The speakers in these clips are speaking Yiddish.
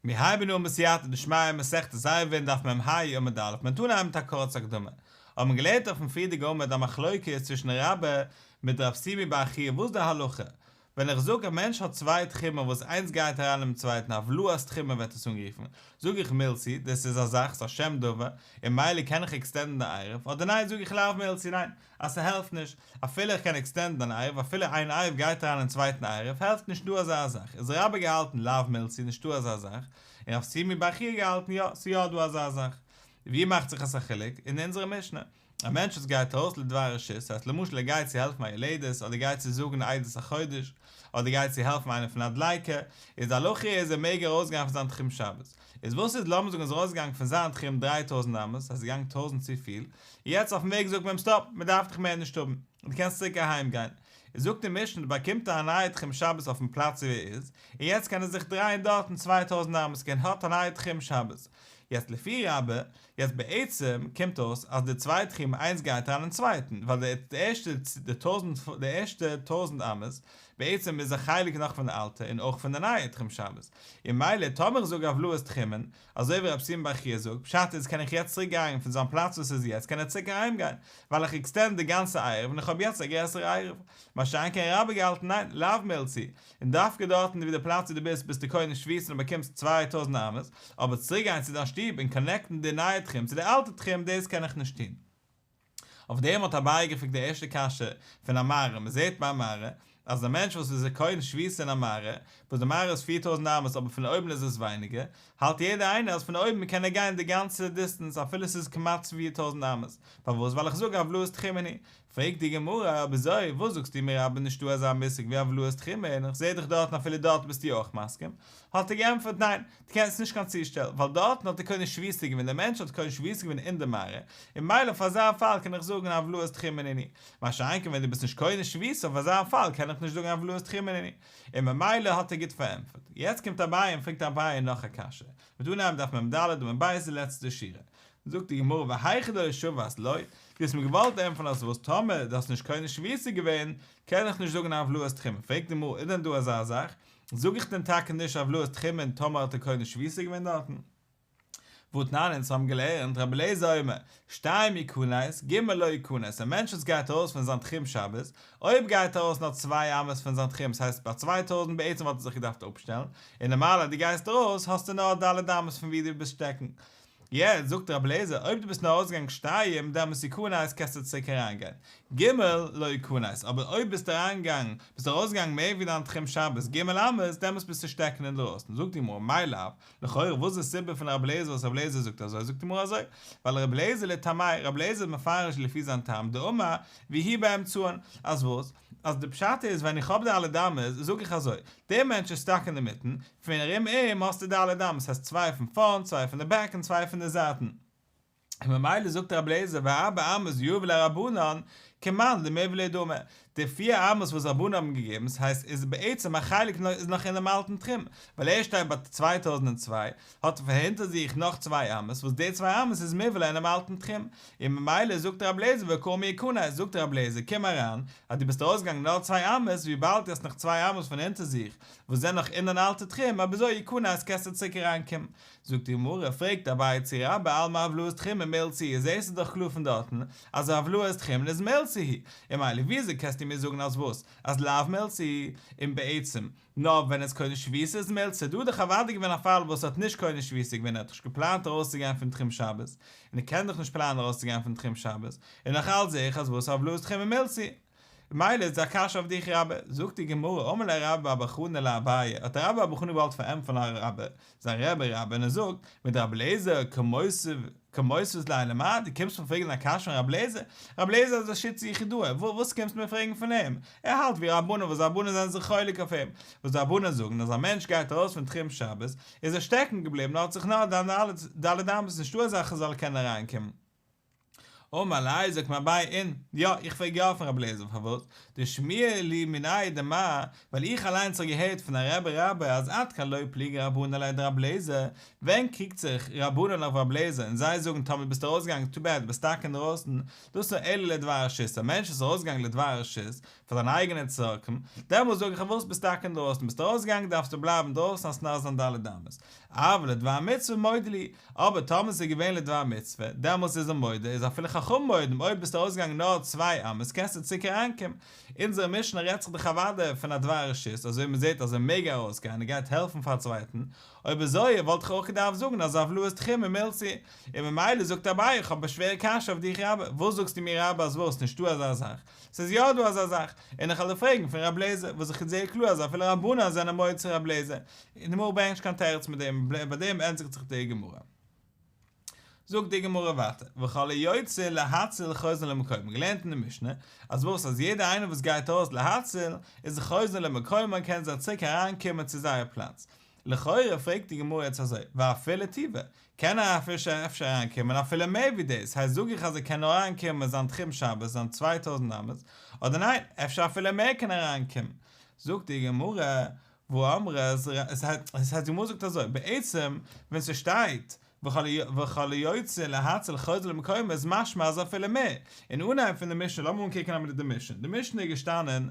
מיר הייבן אן בסייעתא דשמיא מסכת עירובין דף מ"ה עמוד א', מען טאר אנהייבן מיט א קורצע הקדמה. האט מען געלערנט אויפן פריערדיגע עמוד א מחלוקת צווישן רבה מיט רב שימי בר חייא וואס די הלכה ווען איך זאג א מענטש האט צוויי תחומין וואס איינס גייט אריין אינעם צווייטן הבלעת תחומין ווערט עס אנגערופן, זאג איך מילתא היא דאס איז א זאך ס'איז א שם דבר און מילא קען איך extend ן די עירוב אדער ניין זאג איך לאו מילתא היא ניין אז ס'העלפט נישט, אפילו איך קען extend ן אן עירוב, אפילו איין עירוב גייט אריין אין צווייטן עירוב, העלפט נישט דא אזא זאך, איז רבה געהאלטן לאו מילתא היא נישטא אזא זאך, און רב שימי בר חייא געהאלטן יא, ס'יא דא אזא זאך. ווי מאכט זיך עס א חילוק? אין אונזערע משנה. א מענטש וואס גייט ארויס לדבר רשות, ס'הייסט למשל ער גייט צו העלפן א יולדת, אדער גייט צו זאגן עדות החודש, אדער גייט צו העלפן איינעם פון א דליקה, איז די הלכה איז ער מעג ארויסגיין פון זיין תחום שבת. איז וואס איז לאמיר זאגן איז ארויסגעגאנגען פון זיין תחום 3000 אמות, ס'הייסט געגאנגען טויזנט צופיל, יעצט אויפן וועג זאגט מען אים stop, מען דארף דיך מער נישט האבן, דו קענסט צוריק אהיים גיין. איז זאגט די משנה באקומט ער א נייע תחום שבת אויפן פלאץ ווי ער איז, און יעצט קען ער זיך דרייען דארטן 2000 אמות קען האט א נייע תחום שבת. יעצט לפי רבה, יעצט בעצם קומט אויס אז די צוויי תחומים איינס גייט אריין אין צווייטן, ווייל די ערשטע די טויזנט די ערשטע טויזנט אמות בעצם איז א חלק נאך פון די אלטע און אויך פון די נייע תחום שבת, און מילא טאמער איך זאג הבלעת תחומין, אזוי ווי רב שימי בר חייא זאגט, פשט איז קען איך יעצט צוריק גיין פון זיין פלאץ וואס איז יעצט קען ער צוריק אהיים גיין, ווייל איך extend די גאנצע עירוב און איך האב יעצט א גרעסערע עירוב. מה שאין כן רבה געהאלטן ניין, לאו מילתא היא, און דווקא דארטן ווי די פלאץ ווי דו ביסט ביסטו קונה שביתה און באקומסט 2000 אמות, אבער צוריק גיין צו דיין שטוב און connect ן די נייע תחום צו די אלטע תחום דאס קען איך נישט טון. אויף דעם האט אביי געפרעגט די ערשטע קשיא פון א מערה, מען זעט ביי א מערה אז א מענטש וואס איז קונה שביתה אין א מערה, וואס די מערה איז 4000 אמות אבער פון אויבן איז עס ווייניגער, האלט יעדער איינער אז פון אויבן קען ער גיין די גאנצע distance אפילו עס איז כמעט 4000 אמות, פארוואס? ווייל איך זאג הבלעת תחומין היא. פרעגט די גמרא, אבער אזוי, וואס זאגסטו מיר אבער נישטא אזא מושג ווי הבלעת תחומין, איך זע דאך דארטן אפילו דארט ביסטו אויך מסכים? האט ער געענטפערט ניין, דו קענסט נישט קיין צושטעל, ווייל דארטן האט ער קונה שביתה געווען, דער מענטש האט קונה שביתה געווען אין די מערה, און מילא אויף אזא פאל קען איך זאגן הבלעת תחומין נינהו, מה שאין כן ווען דו ביסט נישט קונה שביתה אויף אזא פאל קען איך נישט זאגן הבלעת תחומין נינהו, און ממילא האט ער גוט פארענטפערט. יעצט קומט אביי און פרעגט אביי נאך א קשיא, מיט אנהייבן דף מ"ד עמוד ב' די לעצטע שורה, זאגט די גמרא והיכא דלא שבת לא, דו האסט מיר געוואלט ענטפערן אז וואס טאמער דו האסט נישט קונה שביתה געווען, קען איך נישט זאגן הבלעת תחומין, פרעגט די גמרא איז דען דא אזא זאך, זאג איך דען טאקע נישט הבלעת תחומין טאמער האט ער קונה שביתה געווען דארטן? והתנן אונז האבן געלערנט רבי אליעזר אומר, שתיים יכנס, ג' לא יכנס, א מענטש וואס גייט ארויס פון זיין תחום שבת, אויב גייט ער ארויס נאר צוויי אמות פון זיין תחום, ס'הייסט ביי 2000 בעצם וואלט ער זיך געדארפט אפשטעלן, און נארמאל אז דו גייסט ארויס האסטו נאר ד' אמות פון ווי דו ביסט שטעקן. יעצט זאגט רבי אליעזר, אויב דו ביסט נאר ארויסגעגאנגען שתיים, דעמאלס יכנס קענסטו צוריק אריינגיין. ג' לא יכנס, אבער אויב ביסטו אריינגעגאנגען, ביסטו ארויסגעגאנגען מער ווי דיין תחום שבת ג' אמות, דעמאלס ביסטו שטעקן אינדרויסן. זאגט די גמרא, מאי לאו, לכאורה וואס איז די סיבה פון רבי אליעזר וואס רבי אליעזר זאגט אזוי? זאגט די גמרא אזוי, ווייל רבי אליעזר לטעמיה, רבי אליעזר איז מפרש לפי זיין טעם, דאמר, והוא באמצען, אז וואס? אז די פשט איז ווען איך האב ד' אמות, זאג איך אזוי, דער מענטש איז stuck אינדערמיטן, פון ארום אים האסטו ד' אמות, ס'הייסט צוויי פון פארנט, צוויי פון די back און צוויי פון די זייטן. און ממילא זאגט רבי אליעזר וארבע אמות יהבו ליה רבנן כמאן דמיבלע דמי, די פיר אמות וואס רבנן האבן געגעבן, ס'הייסט איז בעצם א חלק איז נאך אינעם אלטן תחום, ווייל ער שטייט ביי 2002, האט ער פון הינטער זיך נאך צוויי אמות, וואס די צוויי אמות איז מיבלע אינעם אלטן תחום, און ממילא זאגט רבי אליעזר וקאמר יכנס, זאגט רבי אליעזר קום אריין, אז דו ביסט ארויסגעגאנגען נאר צוויי אמות, וויבאלד דו האסט נאך צוויי אמות פון הינטער זיך, וואס זענען נאך אין אן אלטע תחום, אבער אזוי יכנס קענסטו צוריק אריינקומען. זאגט די גמרא, פרעגט אביי צו רבה אלמא הבלעת תחומין מילתא היא, זעסטו דאך קלאר פון דארטן אז הבלעת תחומין איז מילתא היא, און מילא וויאזוי קענסטו מיר זאגן אז וואס? אז לאו מילתא היא, און בעצם נאר ווען עס קונה שביתה איז מילתא, דא איז דאך אוודאי געווען א פאל וואס האט נישט קונה שביתה געווען, ער האט נישט געפלאנט ארויסצוגיין פון תחום שבת, און ער קען דאך נישט פלאנען ארויסצוגיין פון תחום שבת, און נאך אלץ זעה איך אז וואס הבלעת תחומין מילתא היא. מילא איז א קשיא אויף דיך רבה, זאגט די גמרא, אמר ליה רבה בר בר חנה לאביי, האט רבה בר בר חנה געוואלט פארענטפערן א רבה, זיין רבי רבה, און ער זאגט, מדרבי אליעזר קמותבת ליה למר, דו קומסט מיר פרעגן א קשיא פון רבי אליעזר? רבי אליעזר איז א שיטה יחידאה, וואס קומסטו מיר פרעגן פון אים? ער האלט ווי רבנן וואס רבנן זענען זיך חולק אויף אים, וואס רבנן זאגן אז א מענטש גייט ארויס פון תחום שבת, איז ער שטעקן געבליבן און האט זיך נאר ד' אמות, נישטא אזאך ער זאל קענען אריינקומען. אמר ליה זאגט אים אביי אין, יא, איך פרעג יא פון רבי אליעזר, פארוואס? דשמיע לי מיניה דמר, ווייל איך אליינס האב געהערט פון א רבי רבה אז עד כאן לא פליגי רבנן עליה דרבי אליעזר, ווען קריגט זיך רבנן אויף רבי אליעזר און זיי זאגן טאמער ביסטו ארויסגעגאנגען too bad ביסט stuck אינדרויסן, דאס איז נאר אלא לדבר רשות, א מענטש איז ארויסגעגאנגען לדבר רשות, פאר זיינע אייגענע צרכים, דעמאלס זאג איך פארוואס ביסט stuck אינדרויסן, ביסט ארויסגעגאנגען דארפסטו בלייבן דרויסן אז ס'נאר זיין ד' אמות. אבל לדבר מצוה מודה להו, אבער טאמער ס'איז געווען לדבר מצוה, דעמאלס איז ער מודה, איז אפילו חכמים מודים, אויב ביסטו ארויסגעגאנגען נאר צוויי אמות קענסטו צוריק אריינקומען. אונזערע משנה רעדט זיך דאך אוודאי פון א דבר רשות, אזוי ווי מ'זעט אז ער מעג ארויסגיין, ער גייט העלפן פאר א צווייטן, אויב אזוי וואלט איך אויך געדארפט זאגן אז הבלעת תחומין מילתא היא, און ממילא זאגט אביי איך האב א שווערע קשיא אויף דיך רבה, וואס זאגסטו מיר רבה אז וואס, נישטא אזא זאך, ס'איז יא דא אזא זאך, און איך וועל דיר פרעגן פון רב לעזער, וואס איך זעה קלאר אז אפילו רבנן זענען מודה צו רב לעזער, און די גמרא ברענגט נישט קיין תירוץ מיט דעם, ביי דעם ענדיגט זיך די גמרא. זאגט די גמרא ווייטער, וכל היוצא להציל חוזר למקומו, געלערנט אין די משנה, אז וואס אז יעדער איינער וואס גייט ארויס להציל, איז חוזר למקומו קען זיי צוריק אריין קומען צו זייער פלאץ. לכאורה פרעגט די גמרא יעצט אזוי, ואפילו טובא, קען ער אפשר אפשר אריין קומען אפילו מער ווי דאס, הייסט זאג איך אז ער קען נאר אריין קומען זיין תחום שבת זיין 2000 אמות, אדער ניין, אפשר אפילו מער קען ער אריין קומען. זאגט די גמרא, והאמרת, עס הייסט די גמרא זאגט אזוי, בעצם ווען ס'שטייט וכל היוצא להציל חוזר למקומו איז משמע אז אפילו מער, אין אנהייב פון די משנה, לאמיר אנקוקן א מינוט די משנה, די משנה איז געשטאנען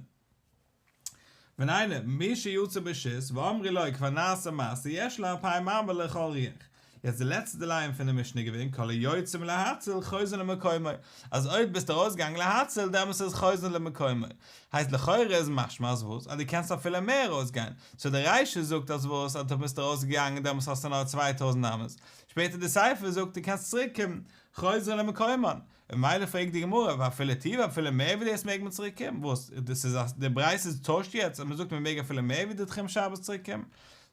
ווען איינער מי שיצא ברשות ואמרו לו כבר נעשה מעשה יש לו אלפיים אמה לכל רוח, יעצט די לעצטע ליין פון די משנה איז געווען כל היוצאים להציל חוזר למקומו, אז אויב ביסטו ארויסגעגאנגען להציל דעמאלטס איז חוזר למקומו, הייסט לכאורה איז משמע אז וואס? אז דו קענסט אפילו מער ארויסגיין, סאו די רישא זאגט אז וואס? אז דו ביסט ארויסגעגאנגען דעמאלטס האסטו נאר 2000 אמות, שפעטער די סיפא זאגט דו קענסט צוריק קומען, חוזר למקומן, ממילא פרעגט די גמרא, ואפילו טובא אפילו מער ווי דאס מעג מען צוריק קומען, וואס? דאס איז די ברייתא טוישט יעצט אז מען זאגט מען מעג אפילו מער ווי די תחום שבת צוריק קומען?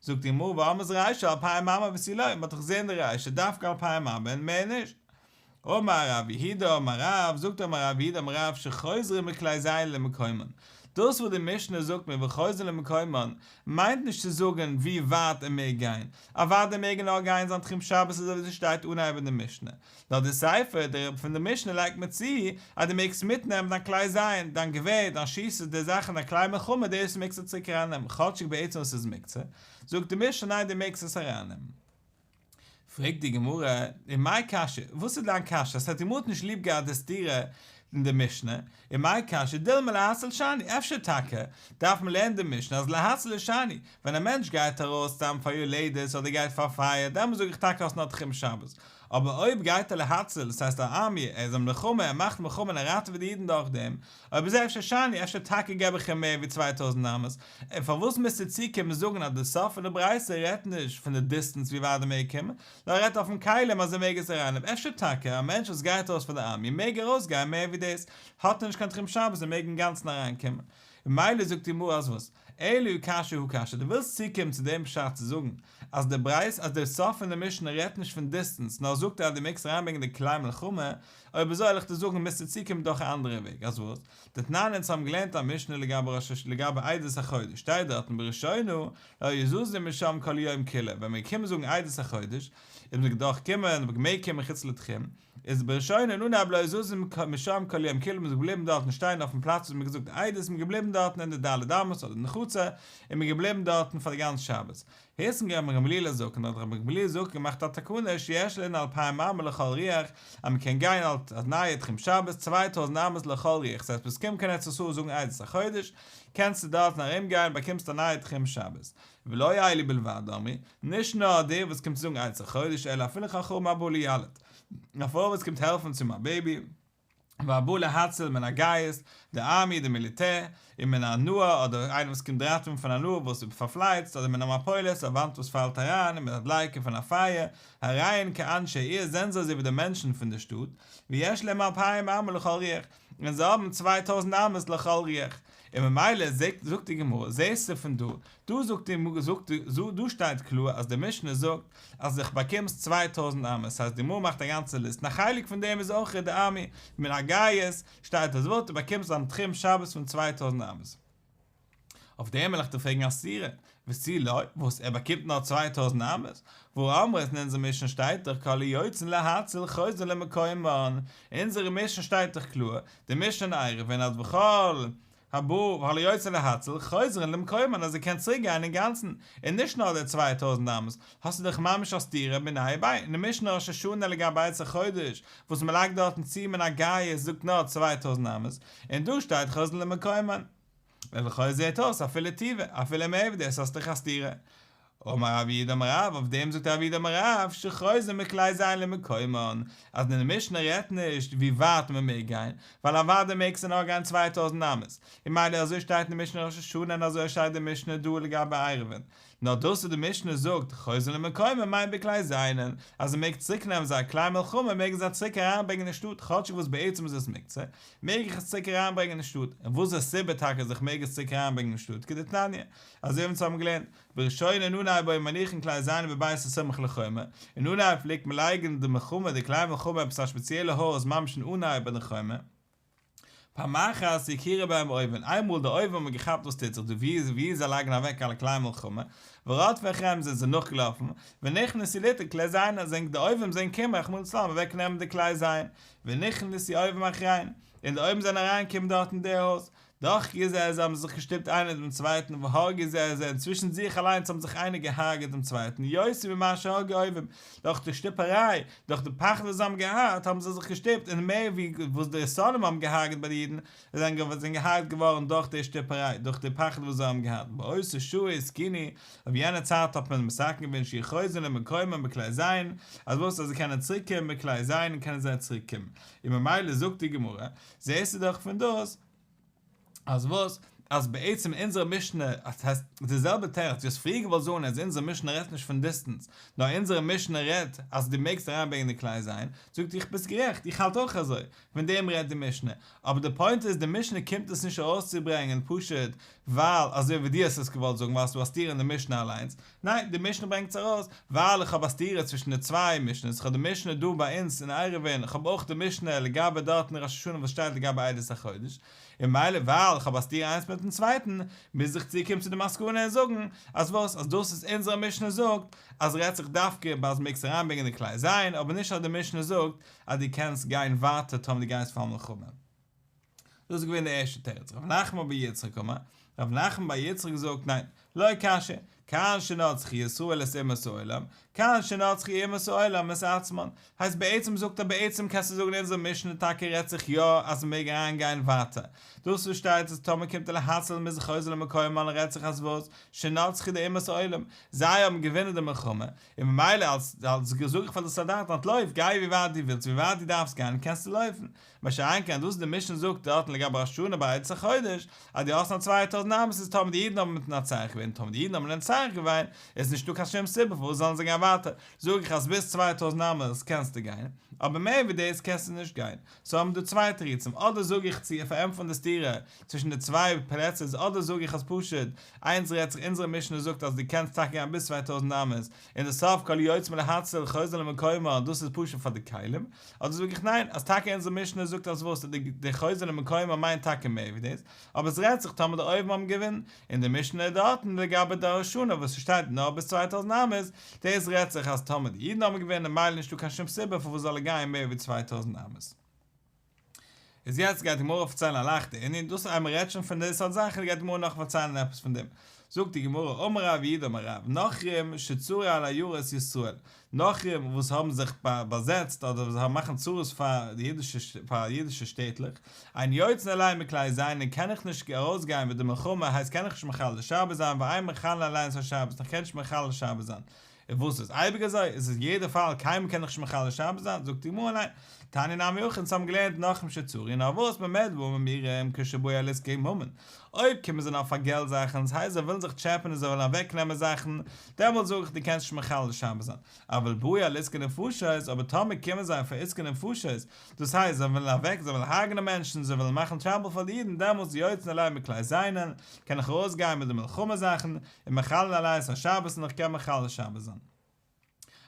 זאגט די גמרא והאמרת רישא אלפיים אמה ותו לא, מען האט דאך געזען די רישא דווקא אלפיים אמה און מער נישט. אמר רב יהודה אמר רב, זאגט אמר רב יהודה אמר רב שחוזרים בכלי זין למקומן, דאס וואס די משנה זאגט מיר וחוזרים למקומן, מיינט נישט צו זאגן ווי ווייט ער מעג גיין, אוודאי מעג ער נאר גיין זיין תחום שבת אזוי ווי ס'שטייט אנהייב אין די משנה, נאר די סיפא פון די משנה לייגט מיר צו אז דו מעגסט מיטנעמען דיין כלי זין, דיין געווער, דיין שיסער, די זאכן, דיין כלי מלחמה, דאס מעגסטו צוריק ארייננעמען, כאטשיג בעצם עס איז מוקצה, זאגט די משנה ניין דו מעגסט עס ארייננעמען. פרעגט די גמרא, ומאי קשיא, וואס איז דיין קשיא, עס האט די גמרא נישט ליב געהאט די סתירה אין די משנה, ומאי קשיא, דילמא להציל שאני, אפשר טאקע דארף מען לערנען די משנה אז להציל איז שאני, ווען א מענטש גייט ארויס סתם פאר יולדת אדער גייט פאר פייער, דעמאלס זאג איך טאקע האסט נאר תחום שבת, אבער אויב גייט ער להציל, דאס הייסט א army, ער איז אין מלחמה, ער מאכט מלחמה און ער ראטעוועט די אידן דורך דעם, אויב איז אפשר שאני, אפשר טאקע געב איך אים מער ווי 2000 אמות, און פארוואס מוזטו צוקומען זאגן אז די סוף פון די ברייתא רעדט נישט פון די distance ווי ווייט ער מעג קומען, נאר ער רעדט אויפן כלים אז ער מעג עס ארייננעמען, אפשר טאקע א מענטש וואס גייט ארויס פון די army מעג ארויסגיין מער ווי דאס, האט ער נישט קיין תחום שבת און מעג אינגאנצן אריינקומען. ממילא זאגט די גמרא אז וואס? אלא קשיא הא קשיא, דו ווילסט צוקומען צו דעם פשט צו זאגן אז די ברייתא אז דער סוף פון די משנה רעדט נישט פון distance נאר זאגט ער אז דו מעגסט אריינברענגען די כלי מלחמה, אויב אזוי וועל איך דיר זאגן מוזטו צוקומען דורך א אנדערע וועג, אז וואס? דתנן אונז האבן געלערנט א משנה לגבי ראש הש לגבי עדות החודש שטייט דארטן בראשונה לא היו זזין משם כל היום כולו ווען מען קומט זאגן עדות החודש איז מען דאך קומען מעג קומען חוץ לתחום איז בראשונה אין אנהייב לא היו זזין משם כל היום כולו מ'איז געבליבן דארטן שטיין אויפן פלאץ וואס מ'האט געזאגט עדות איז מען געבליבן דארטן אין די ד' אמות אדער אין די חצר און מ'איז געבליבן דארטן פאר די גאנצע שבת. התקין רבן גמליאל הזקן האט רבן גמליאל הזקן געמאכט א תקנה שיש להן אלפיים אמה לכל רוח אז מ'קען גיין א נייע תחום שבת 2000 אמות לכל רוח ס'הייסט ביסט קומט קיין ארץ ישראל זאגן עדות החודש קענסטו דארטן ארום גיין באקומסט א נייע תחום שבת ולא אלו בלבד אמרו נישט נאר דער וואס קומט צו זאגן עדות החודש אלא אפילו חכמים הבאה לילד א פרוי וואס קומט העלפן צו מיין baby, והבא להציל מן הגייס, די army, די מיליטער, און מן הנהר, אדער איינער וואס קומט ראטעווען פון א נהר וואס איז פארפלייצט, אדער מן המפולת, א וואנט וואס פאלט אריין, און מן הדליקה פון א פייער, הרי הן כאנשי העיר זענען זיי אזוי ווי די מענטשן פון די שטאט, ויש להם אלפיים אמה לכל רוח, און זיי האבן 2000 אמות לכל רוח. און ממילא זאגט די גמרא, זעסטו פון דא, דא זאגט די גמרא, זאגט דא שטייט קלאר אז די משנה זאגט אז איך באקומסט 2000 אמות, ס'הייסט די גמרא מאכט א גאנצע ליסט, און א חלק פון דעם איז אויך די army, מן הגייס, שטייט אז וואס, דו באקומסט א תחום שבת פון 2000 אמות. אויף דעם וועל איך דיר פרעגן א סתירה, ותו לא, וואס ער באקומט נאר 2000 אמות, והאמרת אין אונזער משנה שטייט דאך כל היוצאין להציל חוזרין למקומן, אין אונזערע משנה שטייט דאך קלאר, די משנה אין עירובין אז וכל הבא וכל היוצא להציל חוזרין למקומן אז ער קען צוריק גיין אינגאנצן, און נישט נאר די 2000 אמות, האסטו דאך ממש א סתירה מיניה וביה, אין די משנה ראש השנה לגבי עדות החודש, וואס מען לייגט דארטן צו מן הגייס זאגט נאר 2000 אמות, און דא שטייט חוזרין למקומן. ווען לכאו' זעהט אויס אפילו טובא, אפילו מער ווי דאס האסטו דאך א סתירה. אמר רב יהודה אמר רב, אויף דעם זאגט רב יהודה אמר רב, שחוזרין בכלי זין למקומן, אז די משנה רעדט נישט ווי ווייט מען מעג גיין, ווייל אוודאי מעגסטו נאר גיין 2000 אמות, און ממילא אזוי שטייט אין די משנה ראש השנה און אזוי שטייט די משנה דא לגבי עירובין, נאר דאס וואס די משנה זאגט חוזרין למקומן מיינט בכלי זינן, אז מען מעג צוריק נעמען זייער כלי מלחמה מעגן זיי צוריק אריינברענגען אין שטאט כאטשיג וואס בעצם איז עס מוקצה, מעג איך עס צוריק אריינברענגען אין שטאט, און וואס איז די סיבה טאקע אז איך מעג עס צוריק אריינברענגען אין שטאט כדתניא, אזוי ווי אונז האבן געלערנט, בראשונה אין אנהייב היו מניחין כלי זיינען בבית הסמוך לחומה, אין אנהייב פלעגט מען לייגן די מלחמה די כלי מלחמה עפעס א שפעציעלע הויז ממש אין אנהייב ביי די חומה, פעם אחת הכירו בהם אויבים, איינמאל די אויבים האבן געכאפט וואס טוט זיך דא, ווי ווי זיי לייגן אוועק אלע כלי מלחמה, ורדפו אחריהם זענען זיי נאכגעלאפן, ונכנסו ליטול כלי זיין, אז די אויבים זענען געקומען רחמנא לצלן אוועק נעמען די כלי זין, ונכנסו אויבים אחריהם, און די אויבים זענען אריינגעקומען דארט אין די הויז, דחקו זה את זה האבן זיך געשטופט איינער דעם צווייטן והרגו זה את זה און צווישן זיך אליינס האבן זיך איינער געהארגעט דעם צווייטן יותר ממה שהרגו אויבים, דורך די שטופעריי, דורך די פחד וואס זיי האבן געהאט האבן זיי זיך געשטופט און מער ווי וואס די שונאים האבן געהארגעט ביי די אידן, זיי זענען געהארגעט געווארן דורך די שטופעריי, דורך די פחד וואס זיי האבן געהאט, באותה שעה התקינו, אויף יענע צייט האט מען מתקן געווען שיהו חוזרין למקומן בכלי זין, אז וואס אז זיי קענען צוריק קומען בכלי זין קענען זיי צוריק קומען, און ממילא זאגט די גמרא, זעסטו דאך פון דאס אז וואס? אז בעצם אונזערע משנה, אז הייסט די זעלבע תירוץ, דו האסט פריער געוואלט זאגן אז אונזער משנה רעדט נישט פון דיסטענס, נאר אונזערע משנה רעדט אז דו מעגסט אריינברענגען די כלי זין, זאגט איך ביסט גערעכט, איך האלט אויך אזוי, פון דעם רעדט די משנה, אבער די פוינט איז די משנה קומט עס נישט ארויסצוברענגען פשוט ווייל אזוי ווי דו האסט עס געוואלט זאגן ווייל ס'דא א סתירה אין די משנה אליינס, ניין, די משנה ברענגט עס ארויס ווייל איך האב א סתירה צווישן די צוויי משנה'ס, איך האב די משנה דא ביי אונז אין עירובין, איך האב אויך די משנה לגבי דארט אין ראש השנה וואס שטייט לגבי עדות החודש, און ממילא ווייל איך האב א סתירה איינס מיטן צווייטן, מוז איך צוקומען צו די מסקנא און זאגן אז וואס, אז דאס וואס אונזערע משנה זאגט אז רעדט זיך דווקא ביי אז מעגסט אריינברענגען די כלי זין, אבער נישט אז די משנה זאגט אז דו קענסט גיין ווייטער טאמער דו גייסט פאר מלחמה. דאס איז געווען די ערשטע תירוץ. רב נחמן בר יצחק אמר, רב נחמן בר יצחק זאגט ניין, לא קשיא, כאן שנצחו ישראל את אומות העולם, כאן שנצחו אומות העולם את עצמן. הייסט בעצם זאגט ער בעצם קענסטו זאגן אונזער משנה טאקע רעדט זיך יא אז מ'מעג אריין גיין ווייטער. דאס וואס שטייט אז טאמער קומט ער להציל מ'איז חוזר למקומן רעדט זיך אז וואס? שנצחו די אומות העולם, זיי האבן געווינען די מלחמה, און ממילא אלס אלס זאג איך פאר די סאלדאטן אנטלויף גיי ווי ווייט דו ווילסט ווי ווייט דו דארפסט גיין קענסטו לויפן, מה שאין כן דאס די משנה זאגט דארטן לגבי ראש השנה ביי עדות החודש, אז דו האסט נאר 2000 אמות איז טאמער די אידן האבן מנצח געווען, טאמער די אידן האבן מנצח געווען, איז נישטא קיין שום סיבה פארוואס זאלן זיי גיין ווייטער, זאג איך אז ביז 2000 אמות קענסטו גיין, אבער מער ווי דאס קענסטו נישט גיין. סאו האבן דא צוויי תירוצים, אדער זאג איך צו פארענטפערן די סתירה צווישן די צוויי פלעצער איז אדער זאג איך אז פשוט איינס רעדט זיך אונזערע משנה זאגט אז דו קענסט טאקע גיין ביז 2000 אמות און די סוף כל היוצאים להציל חוזר למקומו דאס איז פשוט פאר די כלים, אדער זאג איך ניין, אז טאקע אונזער משנה זאגט אז וואס, די חוזר למקומו מיינט טאקע מער ווי דאס, אבער עס רעדט זיך טאמער די אויבים האבן געווינען, און די משנה דארטן לגבי די ראש השנה וואס ס'שטייט נאר ביז 2000 אמות, דאס רעדט זיך אז טאמער די אידן האבן געווינען ממילא נישטא קיין שום סיבה פארוואס זאל ער גיין מער ווי 2000 אמות. איז יעצט גייט די גמרא פארציילן א לייכטע ענין, דאס אז מען רעדט שוין פון די סארט זאכן גייט די גמרא נאך פארציילן עפעס פון דעם. זאגט די גמרא, אמר רב יהודה אמר רב, נכרים שצרו על עיירות ישראל, נכרים וואס האבן זיך באזעצט אדער וואס האבן מאכן צרות פאר די אידישע פאר אידישע שטעטלעך, אין יוצאין עליהם בכלי זיינען קען איך נישט ארויסגיין מיט די מלחמה הייסט קען איך נישט מחלל שבת זיין ואין מחללין עליהן את השבת איך קען נישט מחלל שבת זיין און וואס איז אייביג אזוי? איז עס יעדע פאל קיינמאל קען איך נישט מחלל שבת זיין? זאגט די גמרא ניין, תניא נמי הכי אונז האבן געלערנט נכרים שצרו נאר וואס במה דברים אמורים כשבאו על עסקי ממון, אויב קומען זיי נאר פאר געלט זאכן, ס'הייסט זיי ווילן זיך טשעפען און זיי ווילן אוועק נעמען זאכן, דעמאלט זאג איך דו קענסט נישט מחלל שבת זיין, אבל באו על עסקי נפשות, אבער טאמער קומען זיי פאר עסקי נפשות, דאס הייסט זיי ווילן אוועק, זיי ווילן הרג'נען מענטשן, זיי ווילן מאכן טראבל פאר די אידן, דעמאלטס יוצאין עליהם בכלי זיינען, קען איך ארויס גיין מיט די מלחמה זאכן, און מחללין עליהן את השבת און איך קען מחלל שבת זיין.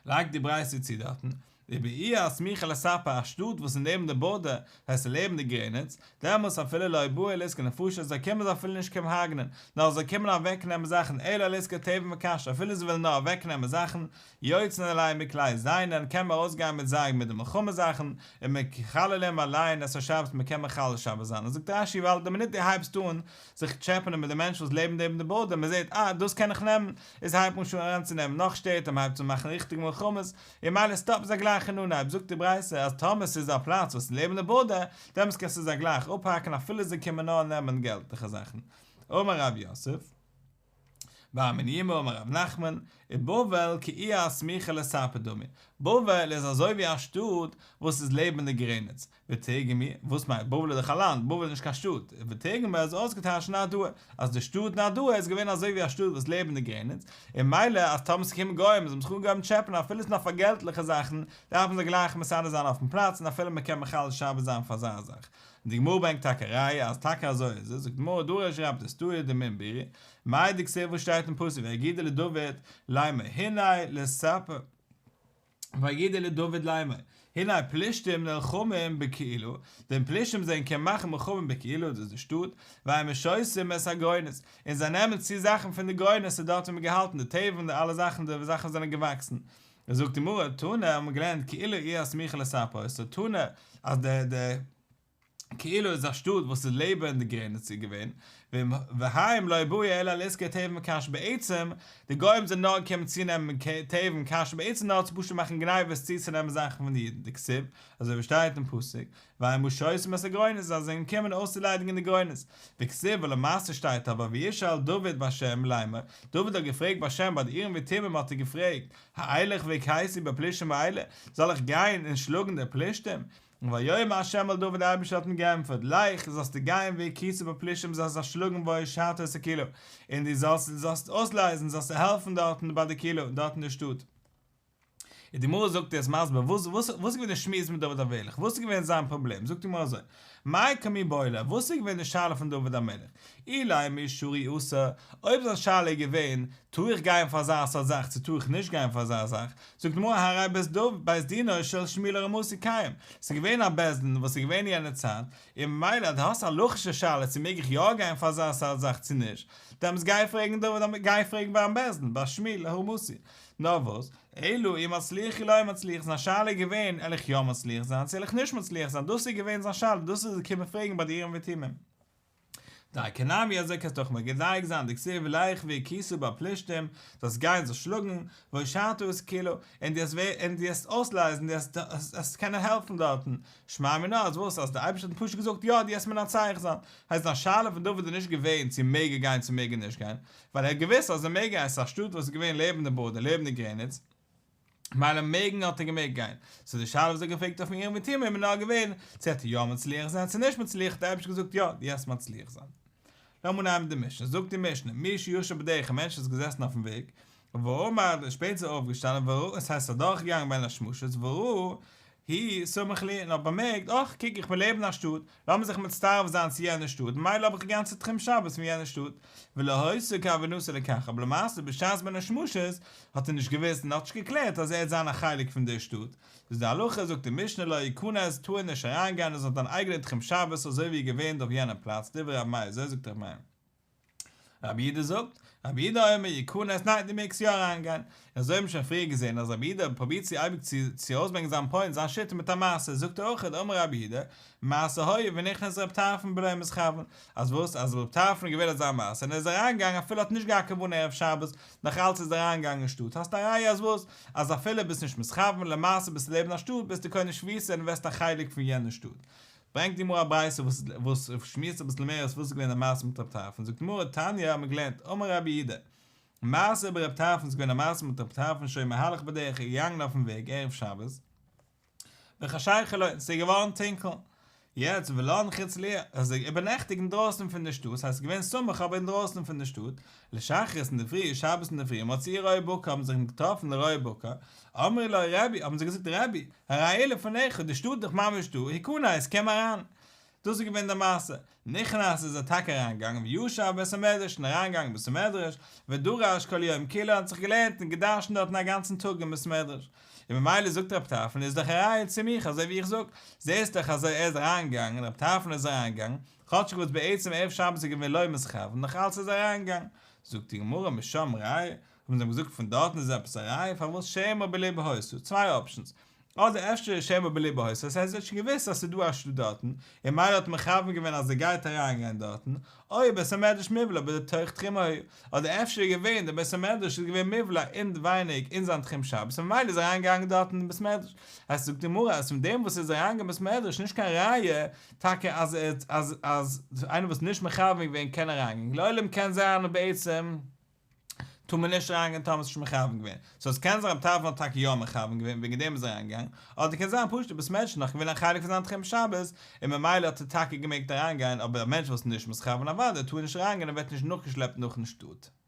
לייגט די ברייתא צו דארטן, ובעיר הסמוכה לספר א שטאט וואס איז נעבן די בארדער, הייסט לעבן די גרעניץ, דעמאלס אפילו לא באו על עסקי נפשות זיי קומען זיי אפילו נישט קומען הרג'נען, נאר זיי קומען אוועק נעמען זאכן אלא על עסקי תבן וקש אפילו זיי ווילן נאר אוועק נעמען זאכן, יוצאין עליהם בכלי זיינען קען מען ארויס גיין מיט זיי מיט די מלחמה זאכן, און מחללים עליהן את השבת מען קען מחלל שבת זיין, זאגט רש"י ווייל די מינוט דו הייבסט אן זיך טשעפענען מיט די מענטשן וואס לעבן נעבן די בארדער, מען זעט אה דאס קען איך נעמען, איז הייבט מען שוין אן צו נעמען נאך שטעט און מען הייבט אן מאכן ריכטיגע מלחמות, און ממילא סטאפן זיי גלייך אין אנהייב, זאגט די ברייתא אז טאמער ס'איז א פלאץ וואס איז לעבן די בארדער, דעמאלטס קענסטו זיי גלייך אפהאקן אפילו זיי קומען נאר נעמען געלטליכע זאכן. אמר רב יוסף. בר מניומי אמר רב נחמן, ובבל כעיר הסמוכה לספר דמי, בבל איז אזוי ווי א שטאט וואס איז לעבן די גרעניץ, ותרגמו, וואס מיינט, בבל איז דאך א לאנד, בבל איז נישט קיין שטאט, ותרגמו איז אויסגעטייטשט נהרדעא, אז די שטאט נהרדעא איז געווען אזוי ווי א שטאט וואס לעבן די גרעניץ, און מילא אז טאמער ס'קומען גוים און זיי האבן זיך אנגעהויבן טשעפען אפילו ס'איז נאר פאר געלטליכע זאכן, דארף מען זיי גלייך מסדר זיין אויפן פלאץ און אפילו מ'קען מחלל שבת זיין פאר אזא זאך. און די גמרא ברענגט טאקע א ראיה אז טאקע אזוי איז עס, זאגט די גמרא דרש רב דוסתאי דמן בירי, מאי דכתיב וואס שטייט אין פסוק ויגידו לדוד לאמר הנה לספר ויגידו לדוד לאמר הנה פלישתים נלחמים בקהילה, די פלישתים זענען קומען מאכן מלחמה בקהילה דאס איז די שטאט, והם שותים את הגרונות, און זיי נעמען צו זאכן פון די גרונות ס'איז דארט ווי מ'האט געהאלטן די תבן די אלע זאכן די זאכן זענען געוואקסן, זאגט די גמרא תנא האט מען געלערנט קהילה עיר הסמוכה לספר היתה תנא אז די די קהילה איז א שטאט וואס איז לעבען די גרעניץ איז געווען, והם לא באו אלא לעסקי תבן וקש בעצם, די גוים זענען נאר געקומען צונעמען תבן קש בעצם נאר צו פשוט מאכן גניבות צוצונעמען זאכן פון די אידן, דכתיב, אזוי ווי שטייט אין פסוק, והמה שותים את הגרונות אז זיי זענען געקומען אויסצוליידיגן די גרונות, וכתיב ולמעשה שטייט אבער וישאל דוד בהשם לאמר, דוד האט געפרעגט בהשם ביי די אורים ותומים האט ער געפרעגט, האלך והכיתי בפלישתים האלה, זאל איך גיין און שלאגן די פלישתים? ויאמר ה' אל דוד דער אייבערשטער האט אים געענטפערט, לך, זאלסטו גיין והכית בפלישתים זאלסט זיי שלאגן והושעת את הקהילה, און דו זאלסט זאלסט אויסלייזן זאלסטו העלפן דארטן ביי די קהילה, דארט אין די שטאט. און די גמרא זאגט איז מסביר וואס וואס וואס איז געווען די שמועס מיט דוד המלך, וואס איז געווען זיין פראבלעם, זאגט די גמרא אזוי, מאי קמיבעיא ליה, וואס איז געווען די שאלה פון דוד המלך, אילימא אי שרי אסור, אויב זיין שאלה איז געווען, טאר איך גיין פאר אזא סארט זאך צו טאר איך נישט גיין פאר אזא זאך, זאגט די גמרא הרי בית דוד בית דינו של שמואל הרמתי קיים, ס'איז געווען א בית דין וואס איז געווען יענע צייט, און ממילא אז דו האסט א הלכה'שע שאלה צו מעג איך יא גיין פאר אזא סארט זאך צו נישט, דעמאלטס גיי פרעגן דוד המ גיי פרעגן ביים בית דין, ביי שמואל הרמתי. נאר וואס, אלא אי מצליח אי לא מצליח, זיין שאלה איז געווען, על איך יא מצליח זיין צו על איך נישט מצליח זיין, דאס איז געווען זיין שאלה, דאס איז ער געקומען פרעגן ביי די אורים ותומים. דייקא נמי אזוי קענסטו אויך מדייק זיין דכתיב לך והכית בפלשתים, זאלסט גיין זיי שלאגן, והושעת את קהילה, און דו וועסט אויסלייזן, דו וועסט קענען העלפן דארטן, שמע מינה אז וואס אז דער אייבערשטער האט פשוט געזאגט יא דו וועסט מנצח זיין, הייסט דיין שאלה פון דוד איז נישט געווען צו מעג ער גיין צו מעג ער נישט גיין, ווייל ער האט געוואוסט אז ער מעג גיין, עס איז א שטאט וואס איז געווען לעבן די border, לעבן די גרעניץ, מילא מעגן האט ער געמעגט גיין. סאו די שאלה וואס ער האט געפרעגט אויפן אורים ותומים איז נאר געווען צו ער וועט יא מצליח זיין צו נישט מצליח האט דער אייבערשטער געזאגט יא דו וועסט מצליח זיין. לאמיר אנהייבן די משנה, זאגט די משנה, מי שישב בדרך א מענטש איז געזעסן אויפן וועג, ועמד און שפעטער אויפגעשטאנען וראה עס הייסט אדורכגעגאנגען בין השמשות וראה הוא סמוך לעיר און האט באמערקט אך קוק איך בין לעבן א שטאט, לאמיר זיך מצטרף זיין צו יענע שטאט, ממילא האב איך די גאנצע תחום שבת פון יענע שטאט, ולא היתה כוונתו לכך, אבער למעשה בשעת בין השמשות האט ער נישט געוואוסט און האט נישט געקלערט אז ער וועט זיין א חלק פון די שטאט, איז די הלכה זאגט די משנה לא יכנס טאר ער נישט אריינגיין עס האט אן אייגענע תחום שבת אזוי ווי געווען אויף יענע פלאץ, דברי רבי מאיר אזוי זאגט רבי מאיר. רבי יהודה זאגט, רבי יהודה אומר יכנס, ניין דו מעגסט יא אריינגיין, און אזוי האבן שוין פריער געזען אז רבי יהודה פרובירט צו אייביג צו צו ארויסברענגען זיין point זיין שיטה מיט א מעשה, זאגט ער אויך אמר רבי יהודה, מעשה היה ונכנס רב טרפון בלא מתכוון, אז וואס אז רב טרפון איז געווען אזא מעשה און ער איז אריינגעגאנגען אפילו האט נישט געהאט כוונה ערב שבת, נאך אלץ איז ער אריינגעגאנגען אין שטאט, האסט א ראיה אז וואס אז אפילו ביסט נישט מתכוון למעשה ביסטו לעבן א שטאט ביסטו קונה שביתה און ווערסט א חלק פון יענע שטאט. ברענגט די גמרא א ברייתא וואס וואס שמועסט אביסל מער אויס וואס איז געווען די מעשה מיט רב טרפון, זאגט די גמרא תניא האט מען געלערנט אמר רבי יהודה מעשה ברב טרפון ס'איז געווען א מעשה מיט רב טרפון שהיה מהלך בדרך ער איז געגאנגען אויפן וועג ערב שבת וחשיכה לו ס'איז געווארן טונקל יעצט ולן חוץ לעיר אז ער איבערנעכטיגט אינדרויסן פון די שטאט ס'הייסט ס'איז געווען סמוך אבער אינדרויסן פון די שטאט לשחרית אינדערפרי שבת אינדערפרי מצאוהו רועי בקר האבן זיך אים געטראפן די רועי בקר אמרו לו רבי האבן זיי געזאגט רבי הרי העיר לפניך, די שטאט איז דאך ממש דא, הכנס, קום אריין. דאס איז געווען די מעשה. נכנס איז ער טאקע אריינגעגאנגען, וישב בבית המדרש, און אריינגעגאנגען אין בית המדרש, ודרש כל היום כולו, און האט זיך געלערנט און געדרשנט דארטן א גאנצן טאג אין בית המדרש. און ממילא זאגט רב טרפון, איז דאך א ראיה צו מיך, אזוי ווי איך זאג, זעסט דאך אזוי ער איז אריינגעגאנגען, רב טרפון איז אריינגעגאנגען, כאטשיג וואס בעצם ערב שבת איז געווען לא מתכוון, נאך אלץ איז ער אריינגעגאנגען. זאגט די גמרא, משם ראיה, האבן זיי אים געזאגט פון דארטן איז עפעס א ראיה פארוואס שמא בליבו היתה, צוויי options, אדער אפשר איז שמא בליבו היתה, עס הייסט ער האט שוין געוואוסט אז ס'איז דא א שטאט דארטן, און מילא האט מכוון געווען אז ער גייט אריין גיין דארטן, או בית המדרש מובלע בתוך תחומו היה, אדער אפשר איז געווען דער בית המדרש איז געווען מובלע אינווייניג אין זיין תחום שבת און ממילא איז ער אריין געגאנגען דארטן אין בית מדרש, הייסט זאגט די גמרא אז פון דעם וואס ער איז אריין געגאנגען בית מדרש נישט קיין ראיה טאקע אז ער אז אז איינער וואס איז נישט מכוון געווען קען אריין גיין, לעולם קען זיין בעצם. טאר מען נישט אריינגיין טאמער האסט נישט מכוון געווען. סאו עס קען זיין רב טרפון האט טאקע יא מכוון געווען וועגן דעם איז ער אריינגעגאנגען, אדער קען זיין פשוט די בית מדרש איז נאך געווען א חלק פון זיין תחום שבת, און ממילא האט ער טאקע געמעגט אריינגיין, אבער א מענטש וואס איז נישט מתכוון אוודאי טאר נישט אריינגיין און ווערט נישט נאכגעשלעפט נאכן שטאט.